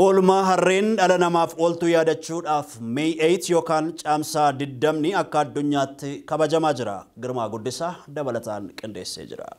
Oolmaa harreen dhala namaaf ooltu yaadachuudhaaf May 8 yookaan caamsaa 20 akka addunyaatti kabajamaa jira. Girmaa Guddisaa dabalataan qindeessee jira.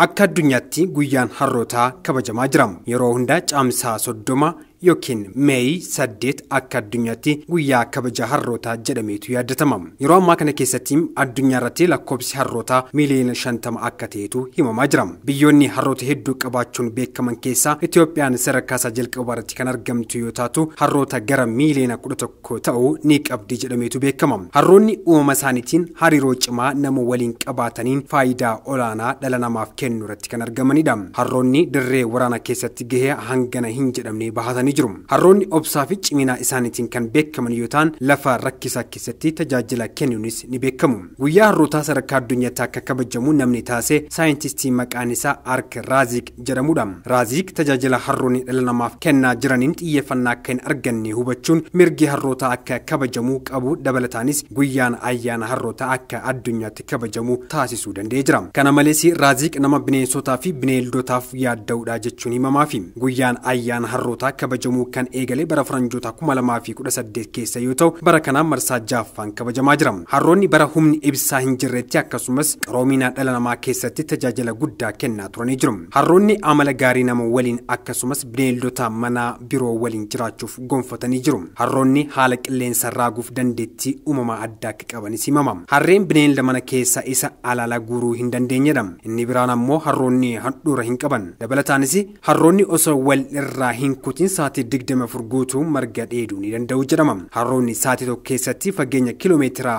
Akka addunyaatti guyyaan harrootaa kabajamaa jira. Yeroo hundaa caamsaa 30 yookiin May 8 akka addunyaatti guyyaa kabaja harrootaa jedhameetu yaadatama. Yeroo ammaa kana keessatti addunyaa irratti lakkoofsi harrootaa miiliyoona 50 akka ta'etu himamaa jira. Biyyoonni harroota hedduu qabaachuun beekaman keessaa Itoophiyaan sadarkaa isaa jalqabaa irratti kan argamtu yoo taatu, harroota gara miiliyoona 11 ta'uu ni qabdi jedhameetu beekama. Harroonni uumama isaaniitiin hariiroo cimaa nama waliin qabaataniin faayidaa olaanaa dhala namaaf kennu irratti kan argamanidha. Harroonni dirree waraanaa keessatti gahee hangana hin jedhamne bahatanii jiru. Harroonni obsaa fi cimina isaaniitiin kan beekaman yoo ta'an, lafa rakkisaa keessatti tajaajila kennuunis ni beekamu. Guyyaa harrootaa sadarkaa addunyaatti akka kabajamu namni taasise saayintistii maqaan isaa Ark Raazik jedhamudha. Raazik tajaajila harroonni dhala namaaf kennaa jiraniin xiyyeeffannaa akka hin arganne hubachuun mirgi harrootaa akka kabajamu qabu, dabalataanis guyyaan ayyaana harrootaa akka addunyaatti kabajamu taasisuu danda'ee jira. Kana malees Raazik nama bineensotaa fi bineeldotaaf yaadda'uudha jechuun himamaafi. Guyyaan ayyaana harrootaa kabajamu kan eegale bara faranjoota 2018 keessa yoo ta'u, bara kanaan marsaa 6ffaan kabajamaa jira. Harroonni bara humni ibsaa hin jirretti akkasumas qaroomina dhala namaa keessatti tajaajila guddaa kennaa turanii jiru. Harroonni amala gaarii nama waliin akkasumas bineeldota manaa biroo waliin jiraachuuf gonfatanii jiru. Harroonni haala qilleensa raaguuf dandeettii uumamaa addaa akka qabanis himama. Harreen bineelda mana keessa isa alaala guuruu hin dandeenyedha. Inni biraan ammoo harroonni handhuura hin qaban. Dabalataanis harroonni osoo wal irraa hin kutin sa'aatii 24 guutuu marga dheeduu ni danda'u jedhama. Harroonni sa'aatii tokko keessatti fageenya kiiloomeetira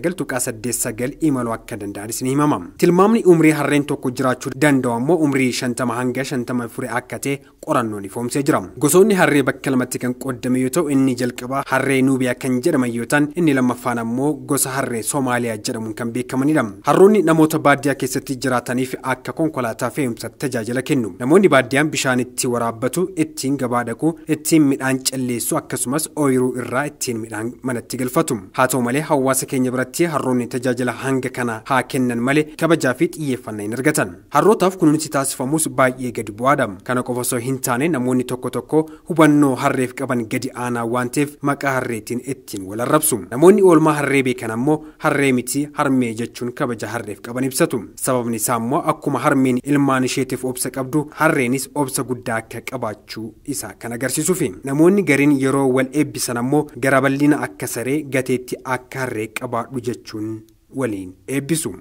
49.89 imaluu akka danda'anis ni himama. Tilmaamni umrii harreen tokko jiraachuu danda'u ammoo umrii 50 hanga 54 akka ta'e qorannoon ifoomsee jira. Gosoonni harree bakka lamatti kan qoodame yoo ta'u, inni jalqabaa harree Nuubiyaa kan jedhaman yoo ta'an, inni lammaffaan ammoo gosa harree Soomaaliyaa jedhamuun kan beekamanidha. Harroonni namoota baadiyyaa keessatti jiraataniif akka konkolaataa fe'umsaatti tajaajila kennu. Namoonni baadiyyaan bishaan itti waraabbatu, ittiin gabaa dhaqu, ittiin midhaan calleessu akkasumas ooyiruu irraa ittiin midhaan manatti galfatu. Haa ta'u malee hawaasa keenya biratti harroonni tajaajila hanga kana haa kennan malee kabajaa fi xiyyeeffannaa hin argatan. Harrootaaf kunuunsi taasifamus baay'ee gadi bu'aadha. Kana qofa osoo hin taane namoonni tokko tokko hubannoo harreef qaban gadi aanaa waan ta'eef maqaa harreetiin ittiin wal arrabsu. Namoonni oolmaa harree beekan ammoo harree miti harmee jechuun kabaja harreef qaban ibsatu. Sababni isaa ammoo akkuma harmeen ilmaan isheetiif obsa qabdu, harreenis obsa guddaa akka qabaachuu isaa kan agarsiisuufi. Namoonni gariin yeroo wal eebbisan ammoo gara bal'ina akka saree, gateetti akka harree qabaadhu jechuun waliin eebbisu.